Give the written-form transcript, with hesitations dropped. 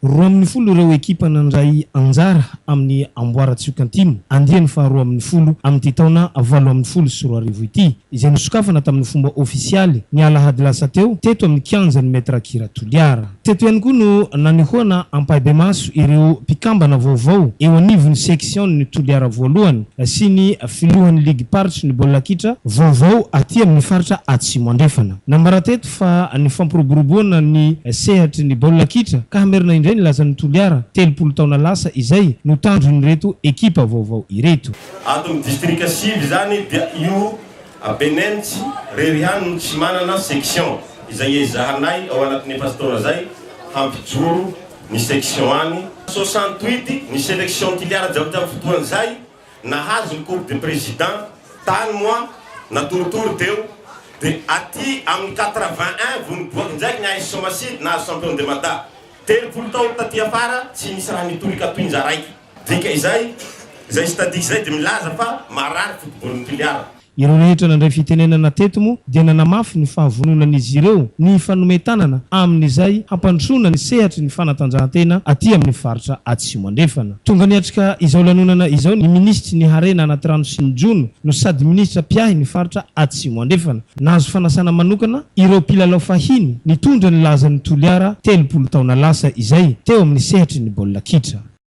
12 ireo ekipa nandray anjara amin'ny amboara Tsioka-Antimo, andiany faharoa ambin'ny folo amin'ity taona 2018 ity, izay nosokafana tamin'ny fomba ofisialy ny alahady lasa teo teto amin'ny kianjan'ny Maître Kira Toliara. Teto ihany koa no nanehoana ampahibemaso ireo mpikambana vaovao eo anivon'ny section-n'ny Toliara voalohany sy ny filohan'ny ligim-paritry ny baolina kitra vaovao aty amin'ny faritra Atsimo Andrefana. Nambara teto fa ny fampiroboroboana ny sehatry ny baolina kitra ka hamerina indray ny lazan'ny Toliara 30 taona lasa izay no tanjon'ireto ekipa vaovao ireto. Ato amin'ny distrika 9 izany dia io Benentsy rery ihany no tsy manana section izay ezahanay ao anatin'ny efatsy taona izay hampijoro ny section any. 68 ny selection Toliara jiaby tamin'ny fotoana izay nahazo ny coupe de président tany moa natoritory teo dia aty amin'ny 81 vao niboaka indraiky ny AS Somasily nahazo champion de Mada. 30 taona taty afara tsy nisy raha nitolika toy ny zaraiky. Dika izay, izay statistique izay dia milaza fa marary football-n'ny Toliara. Ireo rehetra nandray fitenenana teto moa dia nanamafy ny fahavononan'izy ireo ny hifanome tanana amin'izay hampandrosoana ny sehatry ny fanatanjahantena aty amin'ny faritra Atsimo Andrefana. Tonga niatrika izao lanonana izao ny minisitry ny harena anaty rano sy ny jono no sady minisitra mpiahy ny faritra Atsimo Andrefana. Nahazo fanasana manokana ireo mpilalao fahiny nitondra ny lazan'ny Toliara 30 taona lasa izay teo amin'ny sehatry ny baolina kitra.